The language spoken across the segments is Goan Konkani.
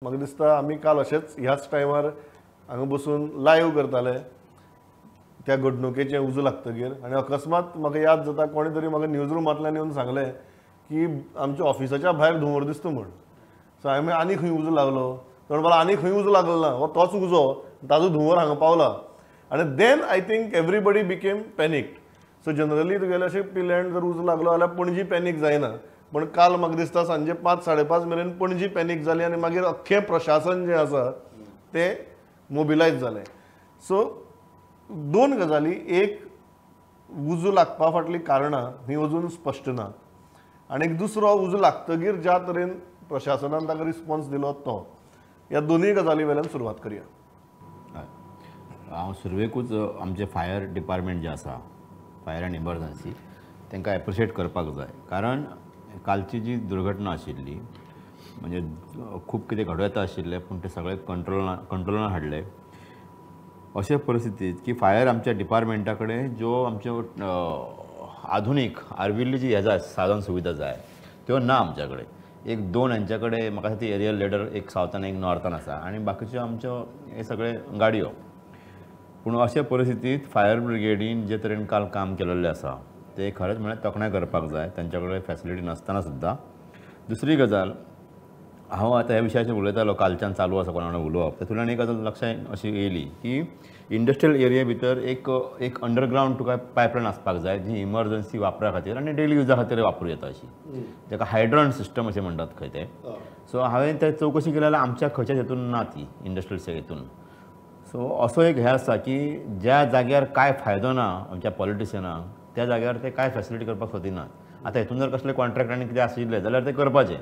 म्हाका दिसता आमी काल अशेंच ह्याच टायमार हांगा बसून लायव्ह करताले त्या घडणुकेचें उजो लागतगीर आनी अकस्मात म्हाका याद जाता कोणी तरी म्हाका न्यूज रुमांतल्यान येवन सांगलें की आमच्या ऑफिसाच्या भायर धुंवर दिसता म्हूण. सो हांवें आनी खंय उजो लागलो, तो म्हणपाक आनी खंय उजो लागलो ना, हो तोच उजो, ताजो धुंवर हांगा पावला. आनी then I think everybody became panicked. So generally तुगेले अशें पिलँड जर उजो लागलो जाल्यार पणजी पॅनीक जायना, पण काल म्हाका दिसता सांजे 5 साडे 5 मेरेन पणजी पॅनीक जाली आनी मागीर अख्खें प्रशासन जें आसा तें मोबिलायज जालें. सो दोन गजाली, एक उजो लागपा फाटलीं कारणां ही अजून स्पश्ट ना आनी एक दुसरो उजो लागतगीर ज्या तरेन प्रशासनान ताका रिस्पॉन्स दिलो तो. ह्या दोनूय गजाली वेल्यान सुरवात करया. हांव सुरवेकूच आमचें फायर डिपार्टमेंट जें आसा, फायर अँड इमर्जन्सी, तांकां एप्रिशिएट करपाक जाय. कारण कालची जी दुर्घटना आशिल्ली म्हणजे खूब कितें घडूं येता आशिल्लें, पूण तें सगळें कंट्रोलान हाडलें. अशे परिस्थितीत की फायर आमच्या डिपार्टमेंटा कडेन ज्यो आमच्यो आधुनीक आर्विल्ली जी हें जाय साधन सुविधा जाय त्यो ना आमच्या कडेन. एक दोन हेंच्या कडेन म्हाका दिसता ती एरियल लेडर एक सावथान एक नॉर्थान आसा आनी बाकीच्यो आमच्यो हे सगळे गाडयो. पूण अशे परिस्थितीत फायर ब्रिगेडीन जे तरेन काल काम केलेलें आसा ते खरेंच म्हळ्यार तोखणाय करपाक जाय, तांच्या कडेन फॅसिलिटी नासतना सुद्दां. दुसरी गजाल, हांव आतां ह्या विशयाचेर उलयतालो कालच्यान चालू आसा कोणा वांगडा उलोवप, तातूंतल्यान एक गजाल लक्षांत अशी येयली की इंडस्ट्रियल एरिया भितर एक एक अंडरग्रावंड तुका पायपलायन आसपाक जाय जी इमर्जन्सी वापरा खातीर आनी डेली युजा खातीर वापरूं येता अशी, जाका हायड्रंट सिस्टम अशें म्हणटात खंय तें. सो हांवें ते चवकशी केली जाल्यार आमच्या खंयच्याच हितून ना ती इंडस्ट्रियल हितून. सो असो एक हें आसा की ज्या जाग्यार कांय फायदो ना आमच्या पॉलिटिशियनांक त्या जाग्यार ते कांय फॅसिलिटी करपाक सोदिनात. आतां हितून जर कसले कॉन्ट्रॅक्ट आनी कितें आशिल्लें जाल्यार तें करपाचें.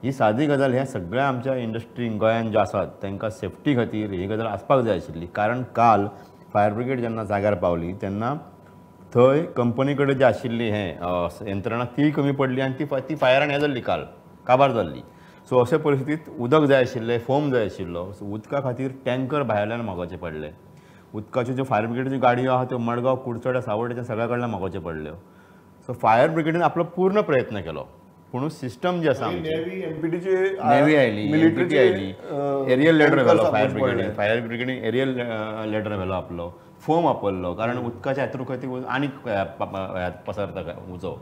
ही सादी गजाल ह्या सगळ्या आमच्या इंडस्ट्रीन गोंयान ज्यो आसात तांकां सेफ्टी खातीर ही गजाल आसपाक जाय आशिल्ली. कारण काल फायर ब्रिगेड जेन्ना जाग्यार पावली तेन्ना थंय कंपनी कडेन जी आशिल्ली हें यंत्रणा ती कमी पडली आनी ती फायरान हें जाल्ली, काल काबार जाल्ली. सो अशे परिस्थितीत उदक जाय आशिल्लें, फोम जाय आशिल्लो. सो उदका खातीर टँकर भायल्यान मागोवचे पडले. उदकाच्यो ज्यो फायर ब्रिगेडच्यो गाडयो आहा त्यो मडगांव, कुडचड्या, सावड्ड्याच्या सगळ्या कडल्यान मागोवच्यो पडल्यो. सो फायर ब्रिगेडीन आपलो पूर्ण प्रयत्न केलो, पूण सिस्टम जी आसा नेव्ही आयली, एमपीटी आयली, एरियल लेडर व्हेलो फायर ब्रिगेडीन, फायर ब्रिगेडीन एरियल लेडर व्हेलो आपलो, फोम वापरलो, कारण उदकाच्या हातूंत खंय ती आनीक पसरता उजो,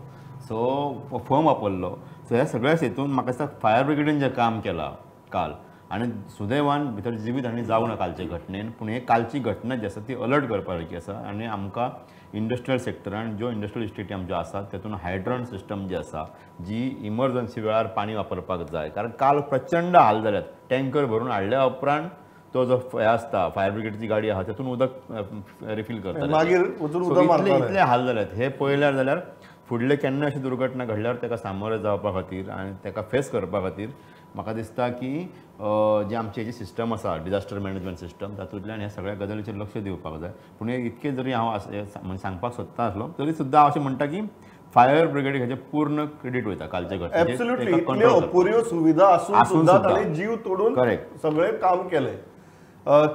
सो फोम वापरलो. सो ह्या सगळ्या हेतून म्हाका दिसता फायर ब्रिगेडीन जें काम केलां काल, आनी सुदैवान भितर जिवीत हानी जावं ना कालचे घटनेन, पूण हे कालची घटना जी आसा ती अलर्ट करपा सारकी आसा. आनी आमकां इंडस्ट्रियल सेक्टरान ज्यो इंडस्ट्रियल इस्टेटी आमच्यो आसात तेतून हायड्रंट सिस्टम जी आसा जी इमर्जन्सी वेळार पाणी वापरपाक जाय. कारण काल प्रचंड हाल जाल्यात, टँकर भरून हाडल्या उपरांत तो जो हें आसता फायर ब्रिगेडची गाडी आसा तेतून उदक रिफील करता, मागीर इतले हाल जाल्यात. हे पळयल्यार जाल्यार फुडले केन्ना अशी दुर्घटना घडल्यार ताका सामोरे जावपा खातीर आनी ताका फेस करपा खातीर म्हाका दिसता की जे आमची जी सिस्टम आसा डिजास्टर मॅनेजमेंट सिस्टम तातूंतल्यान ह्या सगळ्या गजालीचेर लक्ष दिवपाक जाय. पूण इतकें जरी हांव सांगपाक सोदता आसलो तरी सुद्दां हांव अशें म्हणटा की फायर ब्रिगेडीक हेजें पूर्ण क्रेडीट वयता कालचे घटनेचेर. एब्सोल्युटली, इतल्यो अपुऱ्यो सुविधा आसून सुद्दां तांणी जीव तोडून सगळें काम केलें.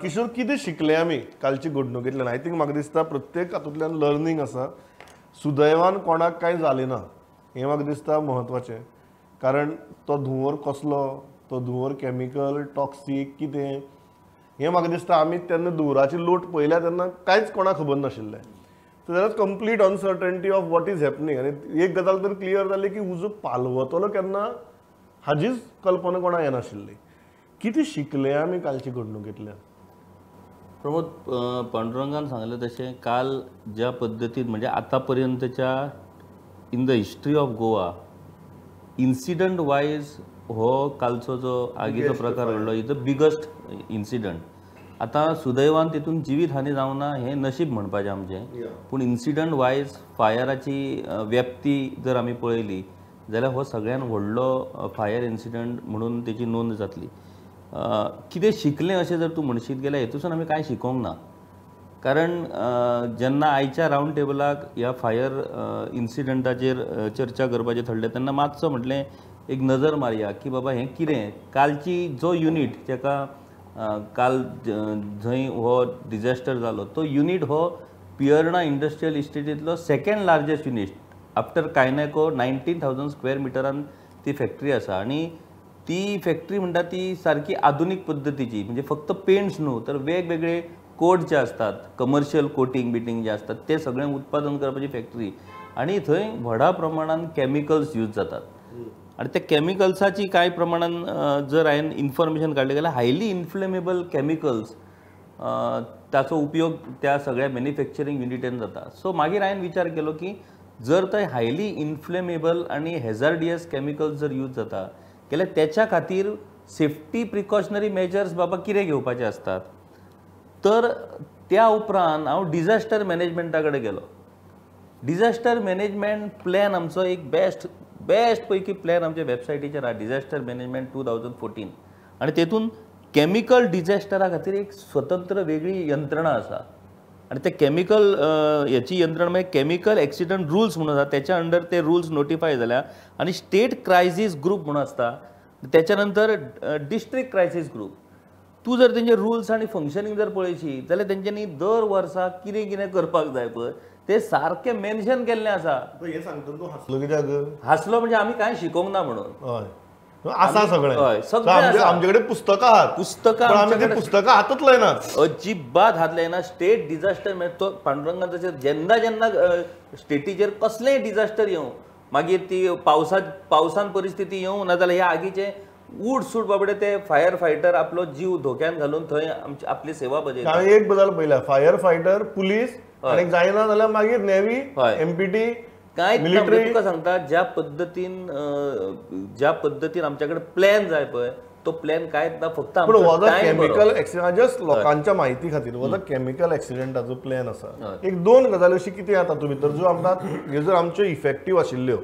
किशोर, कितें शिकले आमी कालची घडणुकेंतल्यान? I think म्हाका दिसता प्रत्येक हातूंतल्यान लर्नींग आसा. सुदैवान कोणाक कांय जालें ना हें म्हाका दिसता म्हत्वाचें, कारण तो धुंवर कसलो, तो धुंवर केमिकल, टॉक्सीक कितें हें म्हाका दिसता आमी तेन्ना धुंवराची लोट पळयल्या तेन्ना कांयच कोणाक खबर नाशिल्लें. So there was complete uncertainty of what is happening. आनी एक गजाल तर क्लियर जाली की उजो पालवतलो केन्ना हाजीच कल्पना कोणाक येनाशिल्ली. कितें शिकले आमी कालची घडणुकेंतल्यान? प्रमोद, पांडुरंगान सांगलें तशें काल ज्या पद्दतीन म्हणजे आतां पर्यंतच्या in the history of Goa incident wise हो कालचो जो आगीचो प्रकार घडलो is the biggest incident. आतां सुदैवान तितून जिवीत हानी जावना हें नशीब म्हणपाचें आमचें, पूण इन्सिडंट वायज फायराची व्याप्ती जर आमी पळयली जाल्यार हो सगळ्यान व्हडलो फायर इन्सिडंट म्हणून तेची नोंद जातली. कितें शिकलें अशें जर तूं म्हणशीत गेल्यार हेतूसून आमी कांय शिकोंक ना, कारण जेन्ना आयच्या रावंड टेबलाक ह्या फायर इन्सिडंटाचेर चर्चा करपाचें ठरलें तेन्ना मातसो म्हटलें एक नजर मारया की बाबा हें कितें. कालची जो युनीट जाका काल जंय हो डिझास्टर जालो तो युनीट हो पियर्णा इंडस्ट्रियल इस्टेटींतलो second largest unit after Caineco. 19,000 square मिटरान ती फॅक्टरी आसा आनी ती फॅक्टरी म्हणटा ती सारकी आधुनीक पद्दतीची, म्हणजे फक्त पेंट्स न्हू तर वेगवेगळे कोट जे आसतात, कमर्शियल कोटींग बिटींग जे आसतात ते सगळें उत्पादन करपाची फॅक्टरी. आनी थंय व्हडा प्रमाणान कॅमिकल्स यूज जातात आनी त्या कॅमिकल्साची कांय प्रमाणान जर हांवें इन्फॉर्मेशन काडलें जाल्यार हायली इन्फ्लेमेबल कॅमिकल्स ताचो उपयोग त्या सगळ्या मॅन्युफॅक्चरींग युनिटीन जाता. सो मागीर हांवें विचार केलो की जर थंय हायली इन्फ्लेमेबल आनी हेजार्डियस कॅमिकल्स जर यूज जाता जाल्यार त्याच्या खातीर सेफ्टी प्रिकॉशनरी मेजर्स बाबा कितें घेवपाचे आसतात. तर त्या उपरांत हांव डिझास्टर मॅनेजमेंटा कडेन गेलो. डिझास्टर मॅनेजमेंट प्लॅन आमचो एक बेस्ट बेस्ट पैकी प्लॅन आमच्या वेबसायटीचेर आहा, डिझास्टर मॅनेजमेंट 2014. आनी तेतून कॅमिकल डिझास्टरा खातीर एक स्वतंत्र वेगळी यंत्रणा आसा आनी ते कॅमिकल हेची यंत्रणा म्हणजे कॅमिकल एक्सिडंट रुल्स म्हणून आसा, त्याच्या अंडर ते रुल्स नोटिफाय जाल्या. आनी स्टेट क्रायसीस ग्रूप म्हणून आसता, त्याच्या नंतर डिस्ट्रिक्ट क्रायसीस ग्रूप. तूं जर तेंचे रुल्स आनी फंक्शनींग जर पळयशी जाल्यार तेंच्यांनी दर वर्सा कितें कितें करपाक जाय पळय ते सारकें मेन्शन केल्लें आसा. हें सांगता तूं हांसलो कित्याक? हांसलो म्हणजे आमी कांय शिकोवंक ना म्हणून. हय आसा सगळें, हय सगळें आसा. आमचे कडेन पुस्तकां आहात, पुस्तकां आमी ती पुस्तकां हातूच लायनात, अजिबात हात लायना. स्टेट डिझास्टर म्हणजे तो पांडुरंगान जेन्ना जेन्ना स्टेटीचेर कसलेंय डिझास्टर येवं, मागीर ती पावसान परिस्थिती येवं नाजाल्यार ह्या आगीचें उड सूट बाबडे ते फायर फायटर आपलो जीव धोक्यान घालून थंय आमची आपली सेवा बजायता. हांवें एक गजाल पळयल्या, फायर फायटर, पुलीस आनी जायना जाल्यार मागीर नेव्ही, एमपीटी, कांय तुका सांगता ज्या पद्दतीन आमच्या कडेन प्लॅन जाय पळय तो प्लॅन कांयच ना. फक्त केमिकल एक्सिडंट, जस्ट लोकांच्या म्हायती खातीर, हो केमिकल एक्सिडंटाचो प्लॅन आसा. एक दोन गजाली अशी कितें आहा तातूंत भितर ज्यो आमकां ह्यो जर आमच्यो इफेक्टीव आशिल्ल्यो,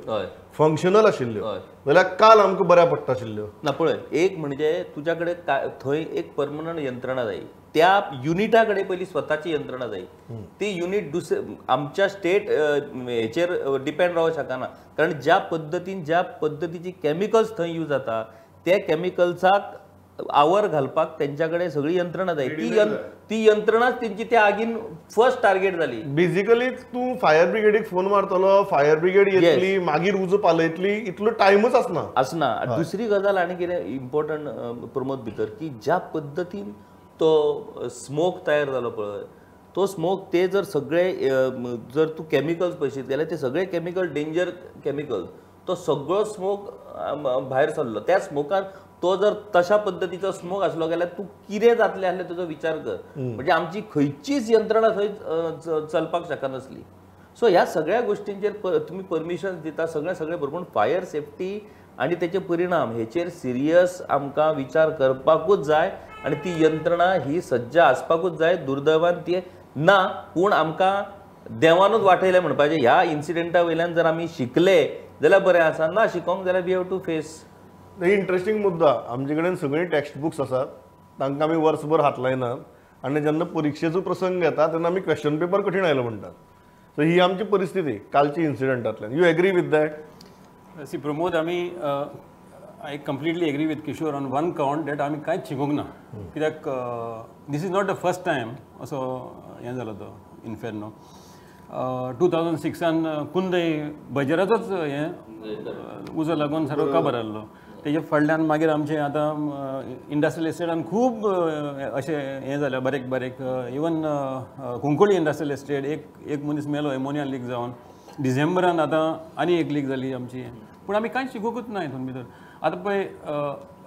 फंक्शनल आशिल्ल्यो जाल्यार काल आमकां बऱ्या पडटा आशिल्ल्यो. ना पळय, एक म्हणजे तुज्या कडेन थंय एक परमनंट यंत्रणा जाय, त्या युनिटा कडेन पयलीं स्वताची यंत्रणा जाय. ती युनिट दुसरे आमच्या स्टेट हेचेर डिपेंड रावंक शकना, कारण ज्या पद्दतीन ज्या पद्दतीची कॅमिकल्स थंय यूज जाता त्या कॅमिकल्साक आवर घालपाक तेंच्या कडेन सगळी यंत्रणा जाय. ती यंत्रणाच तेंची त्या आगीन फर्स्ट टार्गेट जाली. बेसिकली तूं फायर ब्रिगेडीक फोन मारतलो, फायर ब्रिगेड येतली, मागीर उजो पालयतली, इतलो टायमूच आसना आसना. दुसरी गजाल आनी कितें इम्पॉर्टंट प्रमोद भितर की ज्या पद्दतीन तो स्मोक तयार जालो पळय, तो स्मोक ते जर सगळे जर तूं कॅमिकल्स पळयशीत जाल्यार ते सगळे केमिकल डेंजर केमिकल्स, तो सगळो स्मोक भायर सरलो. त्या स्मोकान तो जर तशा पद्दतीचो स्मोक आसलो जाल्यार तूं कितें जातलें आसलें तुजो विचार कर. म्हणजे आमची खंयचीच यंत्रणा थंय चलपाक शकनासली. सो ह्या सगळ्या गोष्टींचेर तुमी परमिशन्स दिता सगळें सगळें बरोबर, पूण फायर सेफ्टी आनी तेचे परिणाम हेचेर सिरियस आमकां विचार करपाकूच जाय आनी ती यंत्रणा ही सज्ज आसपाकूच जाय. दुर्दैवान ती ना, पूण आमकां देवानूच वाटयलें म्हणपाचें. ह्या इन्सिडंटा वयल्यान जर आमी शिकले जाल्यार बरें आसा, ना शिकोंक जाल्यार we have to face. Interesting मुद्दा, आमचे कडेन सगळीं टेक्स्ट बुक्स आसात, तांकां आमी वर्सभर हात लायनात आनी जेन्ना परिक्षेचो प्रसंग येता तेन्ना आमी क्वेश्चन पेपर कठीण आयलो म्हणटात. सो ही आमची परिस्थिती कालची इन्सिडंटांतल्यान. You agree with that? See Pramod, आमी I completely agree with Kishore on one count that आमी कांयच शिकूंक ना. कित्याक this is not the first time असो हें जालो तो इन्फेर्नो. 2006 कुंदय बजराचोच हें उजो लागून सारको काबार जाल्लो. तेजे फाटल्यान मागीर आमचे आतां इंडस्ट्रियल इस्टेटान खूब अशें हें जालें बारीक बारीक. इवन कुंकळी इंडस्ट्रियल इस्टेट एक मनीस मेलो एमोनिया लीक जावन. डिसेंबरान आतां आनी एक लीक जाली आमची. पूण आमी कांयच शिकूंकूच ना हितून भितर. आतां पळय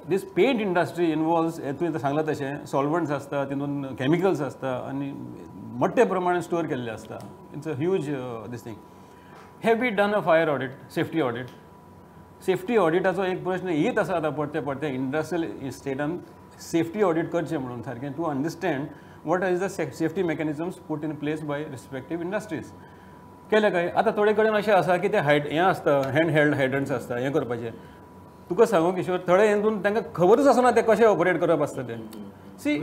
दीस पेंट इंडस्ट्री इनवॉल्व्स, तुवें आतां सांगलां तशें सॉल्वंट्स आसता, तितून केमिकल्स आसता आनी मोठ्या प्रमाणान स्टोर केल्ले आसता. It's a huge this thing. Have we done a fire audit, safety audit? Safety ऑडिटाचो एक प्रश्न येत आसा आतां परते परते इंडस्ट्रियल इस्टेटान सेफ्टी ऑडिट करचें म्हणून सारकें, to understand what is the safety mechanisms put in place by respective industries. केलें काय आतां थोडे कडेन अशें आसा की ते हायड हें आसता, हँड हेल्ड हायड्रंट्स आसता, हें करपाचें. तुका सांगू किशोर, थोडे हितून तांकां खबरूच आसना तें कशें ऑपरेट करप आसता तें. सी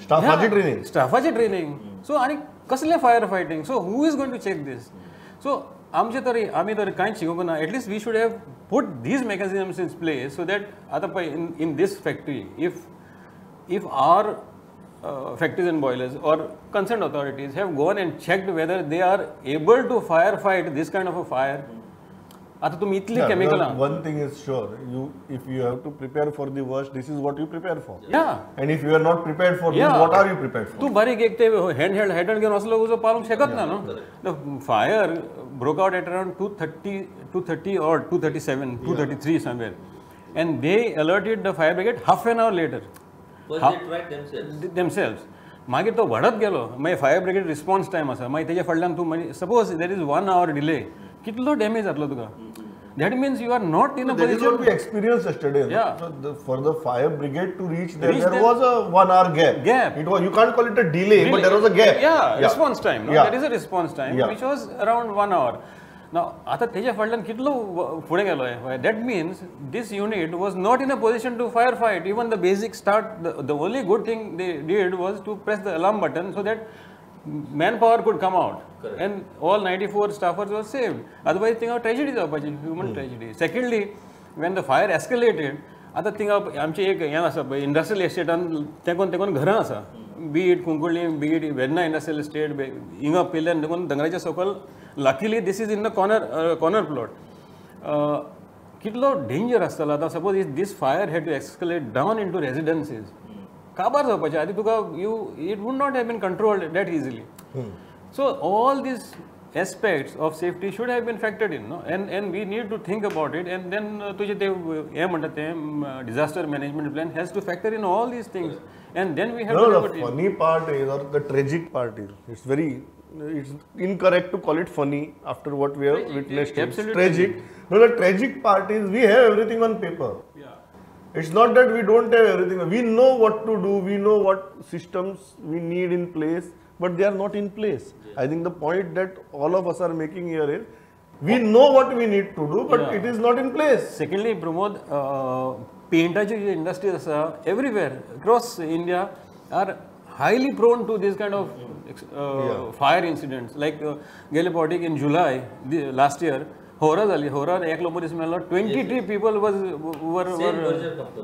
स्टाफाची ट्रेनिंग, स्टाफाची ट्रेनिंग. सो आनी कसलें fire fighting, so who is going to check this? So आमचे तरी आमी तर कांयच शिकूंक ना. At least we should have put these mechanisms in place so that आतां पळय in this factory if our factories and boilers or concerned authorities have gone and checked whether they are able to firefight this kind of a fire. आतां तुमी इतली केमिकलां. One thing is sure, you if you have to prepare for the worst, this is what you prepare for. Yeah. And if you are not prepared for this, what are you prepared for? तूं बारीक एक ते हँड हेल्ड हायड्रंट घेवन असलो उजो पालोवंक शकत ना न्हू. The fire broke out at around 2:30 or 2:37, 2:33 somewhere, and they alerted the fire brigade half an hour later. First they tried themselves. मागीर तो वाडत गेलो. मागीर फायर ब्रिगेड रिस्पॉन्स टायम आसा, मागीर तेज्या फाटल्यान तूं मागीर suppose there is 1 hour delay, कितलो डॅमेज जातलो तुका. That means you are not in a That is position. what we experienced yesterday. Yeah. So for the fire brigade to reach there, Reach there there was a 1 hour gap. Gap. It was, you can't call it a delay, but there was a gap. Yeah, response time. No? Yeah. There is a response time, Yeah. which was around 1 hour. Now, आता तेज्या फाटल्यान कितलो फुडें गेलो. That means this unit was not in a position to firefight. Even the basic start, the only good thing they did was to press the alarm button so that manpower could come out. Correct. And all 94 staffers were saved. Otherwise, थिंगा tragedy जावपाची, human tragedy. Secondly, when the fire escalated, आतां थिंगा आमचें एक हें आसा पळय इंडस्ट्रियल एस्टेटान तेंकोन तेंकोन घरां आसा, be it Cuncolim, be it Verna industrial estate, हिंगा पेल्यान देखून दोंगराच्या सकयल. Luckily this is in the corner plot. कितलो डेंजर आसतलो आतां. Suppose if this fire had to escalate down into residences, काबार जावपाचें आदी तुका. You it would not have been controlled that easily. So all these aspects of safety should have been factored in, no? And we need to think about it. And then तुजें ते हें म्हणटा तें disaster management plan has to factor in all these things. And then we have No, to the funny part is, or the tragic part is, it's incorrect to call it funny after what we have witnessed. It's Absolutely. tragic. No, the tragic part is we have everything on paper. Yeah. It's not that we don't have everything. We know what to do. We know what systems we need in place, but they are not in place. Yeah. I think the point that all of us are making here is we know what we need to do, but it is not in place. Secondly, Pramod, paintaची जी industries आसा everywhere across India are highly prone to this kind of fire incidents. Like गेले फावटी in July last year Howrah जाली. होरा एकलो मनीस मेलो, 23 people were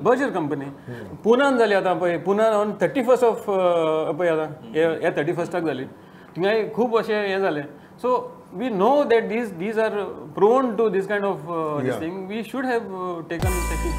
Berger company. Punan जाली आतां पळय, पुनान ऑन 31st of पळय आतां ह्या 31st जाली, थिंगाय खूब अशें हें जालें. So we know that these are prone to this kind of this thing. We should have taken safety.